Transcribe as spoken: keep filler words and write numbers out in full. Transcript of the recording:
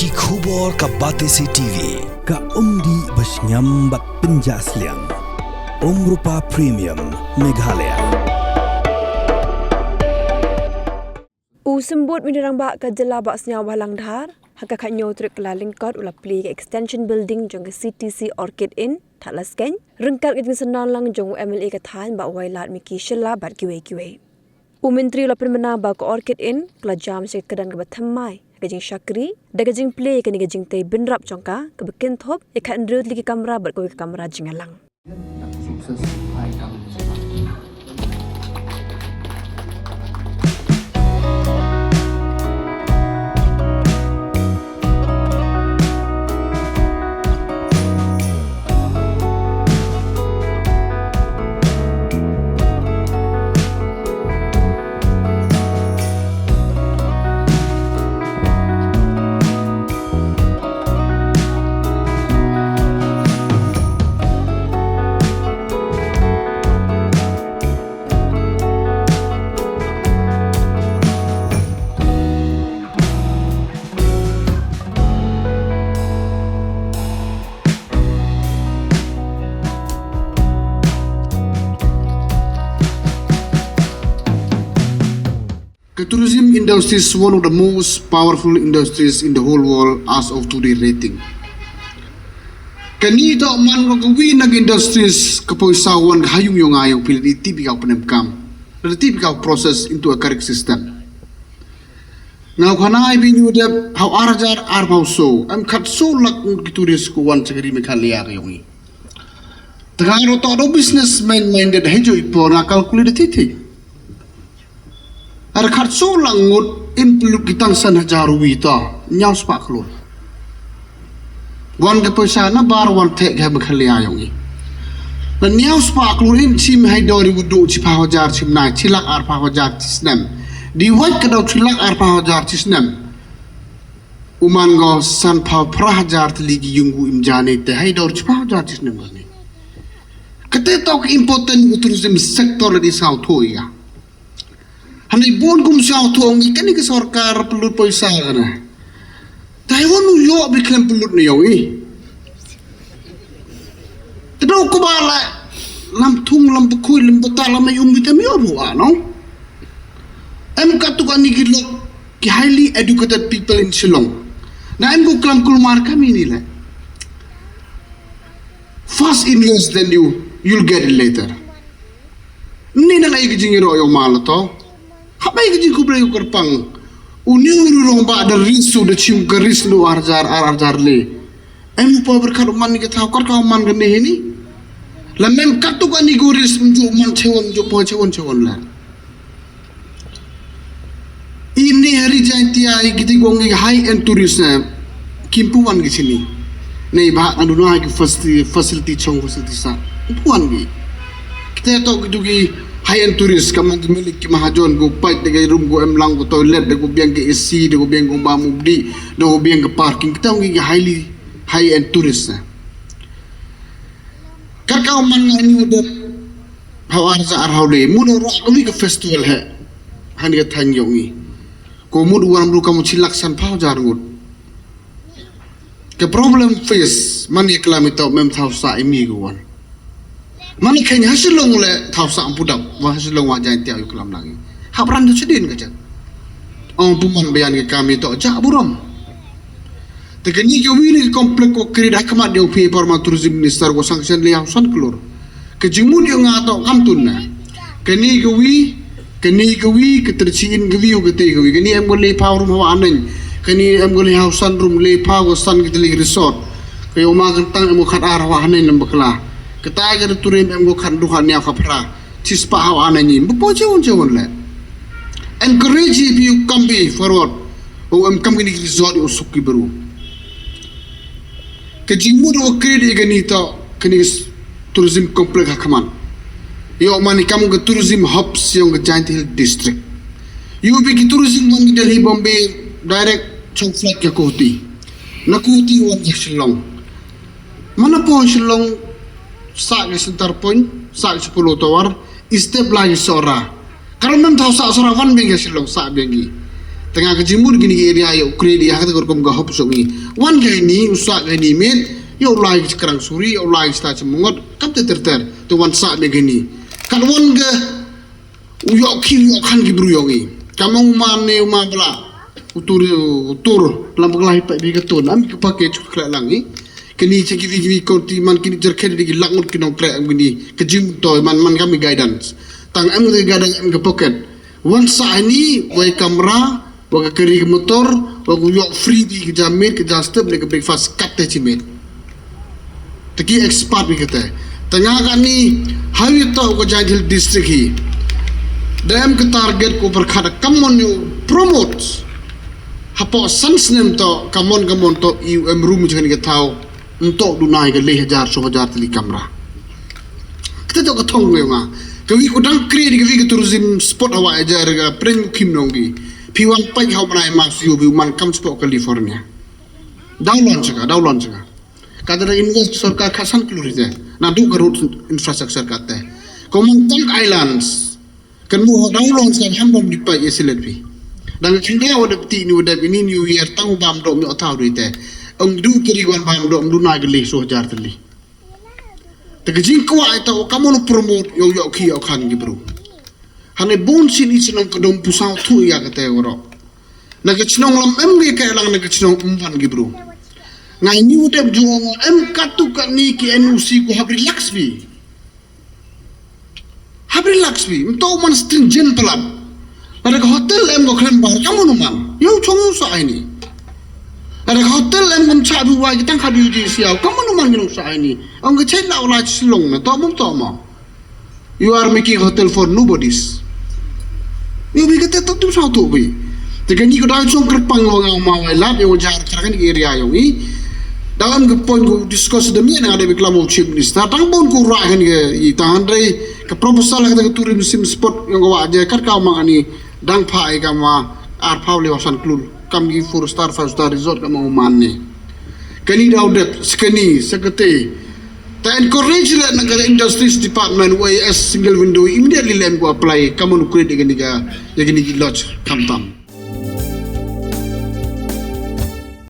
Ki khubor ka Batesi T V, ka umdih ba shngiam bad pynjah sliang. Umrupa Premium, Meghalaya. U Symbud Myntri Rangbah ka jylla Bah Sniawbhalang Dhar, ha ka khathynñiew tarik Kyllalyngkot u la plie ka extension building jong ka C T C Orchid Inn, Thadlaskein, ryngkat ka jingsynran lang jong u M L A ka thaiñ Bah Wailadmiki Shylla bad kiwei kiwei. U Myntri u la pynbna ba ka Orchid Inn ka la jam sha ka kyrdan kaba thymmai, ka jingshakri, da ka jingplie ïa kane ka jingtei bynrap jong ka, kaba kynthup ïa ka hynriew tylli ki kamra bad kawei ka kamra jingïalang. The tourism industry is one of the most powerful industries in the whole world as of today rating. Kane toh man ka kawei na ka industries ka poisa wan ka ha ïung ïong nga ïong phi lada tip ïa ka u pynemkam, lada tip ïa ka u process into a correct system. Nga u khana ai bini u dep ha u ar hajar arphew so em khatsaw lak ngut ki tourist ki wan sha ka ri Meghalaya ka ïong i. Te nga ruh toh da u business mind minded ha i jong i por nga calculate thik thik. Ar khatsaw lak ngut, im pynlut ki tang san hajar wi toh hynñiew spah klur. Wan ka poisa na bar wan theh ka ha Meghalaya ïong i. Na hynñiew spah klur im chim ha i dor i u duh shiphew hajar chim na shi lak arphew hajar shi snem. Di wait ka dor shi lak arphew hajar shi snem. U man ko sanphew phra hajar tylli ki ïung u im jani te ha i dor shiphew hajar shi snem kane. Kata toh ka important u tourism sector lada i sngewthuh ïa ka. Hangne bun kum sngewthuh ong i kane ka sorkar pynlut poisa kane. Te haiwan u ïoh ba khlem pynlut ne ïoh i. Te dei u kaba la lam thung lam pkhui lam pata lam ai um bita mi ïoh bu a no. Em katto katne ki lok ki highly educated people in Shillong. Na em ko klam kulmar kami ni le. First invest then you you'll get it later. Ni nang ai ka jingïaroh ïa u ma la to. Hap ai ka jingkhublei u kyrpang. U ni u rong ba da ris u da chim ka ris nu ar hajar ar hajar le. Em u pa berkat u man ni ka thaw kat ka u man ka ni ni. La mem katto katne ko ris mju man chewon mju po chewon chewon la. Ini hari Jaintia i kiti gong i high end tourist na kim pu wan ki sini. Nei ba anu na ki facility facility chong facility sa pu wan ki. Kita to ki dugi high end tourist ka mang ki milik ki mahajon go pait de go room go em lang go toilet de go biang ki A C de go biang go ba mubdi de go biang ki parking kita ngi ki highly high end tourist na. Kat ka man nga ni de ha ar za ar hau de mu do ro ka wi ka festival he. Hani ka thang yong i. Ko mut u wan mru ka mu chilak san phaw jar ngut. Ka problem face man ya klam ito mem thaw sa imi ko wan. Man khen ha Shillong le thaw sa ampudap wa ha Shillong wa jain tiaw yu klam lagi. Hap ran tu chedin ka jan. Ong puman bayan ka kami to ja burom. Te kani ka wi ni ka complex ko create ha khmat ïa u phi por ma tourism minister ko sanction le hau san klur. Ka jingmut ïa nga to kam tun na. Kani ka wi, kani ka wi, ka terchiin ka wi, ka te ka wi. Kani em ko le phaw rum hawa aneng. Kani em ko le hau san rum le phaw ko san ka teli resort. Ka yo ma ka tang em ko khat ar hawa aneng nam bakla. Ka ta ka turim em ko khat du khat nia ka phra. Chispa hawa aneng ni. Mbo po chewon chewon le. Encourage you come be forward. O em kam kini ki resort o suk ki beru. Ka jingmut o create ïa kani to kani tourism complex ha khmat. Ïa o mani kam ka tourism hub siong ka Jaintia Hills District. Ïa o bi ki tourism wan ki Delhi Bombay direct chong flight ka Guwahati. Na Guwahati wan ka Shillong. Mana po Shillong sa ka center point sa ka Polo Tower. Step la ki sora. Karam mem thaw sa sora wan biang ka Shillong sa biang ki. Te nga ka jingmut kini ki area ïa u create ïa kata ka rukom ka hub shong i. Wan ka ini, u sah ka ini miet, ïa u lai ki krang suri, ïa u lai ki sta chim ngot, kam te ter ter, te wan sah miet ka ini. Kat wan ka, u ïoh ki, u ïoh kan ki bru ïong i. Kam u man ne, u man bla, u tur, u tur, lam bla hi pa bi ka tun, am ka package ka khlek lang i. Kini cha ki vi ki vi ko ti man kini jer khen di ki lak ngut ki nong trek am kini. Ka jing to man man kam guidance. Tang am ka guidance am ka pocket. Wan sah ini, wei kamra, wa ka kari ka motor, wa ku ïoh free di ka ja miet, ka ja step, ne ka breakfast kat te chi miet. Te ki expert ni kate. Te nga kani, ha wi to ka Jaintia Hills District hi. Da em ka target ko pyrkhat kam mon ïoh promote. Hapoh san snem to, kam mon kam mon to, i em room jong ni ka thaw. Ntok duna ka leh hajar, so hajar tylli kamra. Kata to ka thong ko nga. Ka wi ko dang create ka wi ka tourism spot hawa ajar ka pren kim nong ki. Phi wan pai haw manai ma siu bi man kam spot California. Daw launch ka, daw launch ka. Kata da invest sorkar khatsan klur te. Na du ka road infrastructure kate. Ko man tang islands. Kan mu ho daw long sa ham bom di pa ye silet pi. Dang khyndiat wa dep ti ni wa dep ini ni wi er tang bam dom ïoh thaw dei te. Ong du kiri wan bam dom du na gili so hajar tylli. Te ka jingkwah ita wa ka mon promote ïoh ïoh ki ïoh kan ki bru. Hane bun sini sinong ka dom pusaw thu ïa kate wa ro. Na ka chnong lam em ngi ka lang na ka chnong em wan ki bru. Ngai ni wa dep ju ong em katu ka ni ki N O C ko hab relax bi. Hab relax bi, mto man stringent palat. Lada ka hotel em ko khlem bar, kam unu man. Ïoh chong ïoh sa ai ni. Lada ka hotel em ko mcha bi wai ki tang ka bi ji siaw, kam unu man ïoh sa ai ni. Ong ka chai la wala chi long na, to mum to mo. You are making hotel for nobodies. Ïoh bi ka te to tu sa tu bi. Te ka ni ko dau chong kyrpang wa nga ma wai lat ïoh jar kra kan area ïoh i. Dalam ka point ko discuss da mi nga da bi klam u chief minister. Tang bon ko ra kan ka i tang handai ka proposal ka ta ka tourism spot ïoh ka wa je kat ka ma ani dang pha ai ka ma ar pha le wa san klul. Kam ki four star, five star resort ka ma u man ni. Kani daw dep, sekani, sekete. Ta encourage le na ka industries department wa as single window immediately lem ko apply. Kam unu create kani ka, ya kani ki lodge kam tam.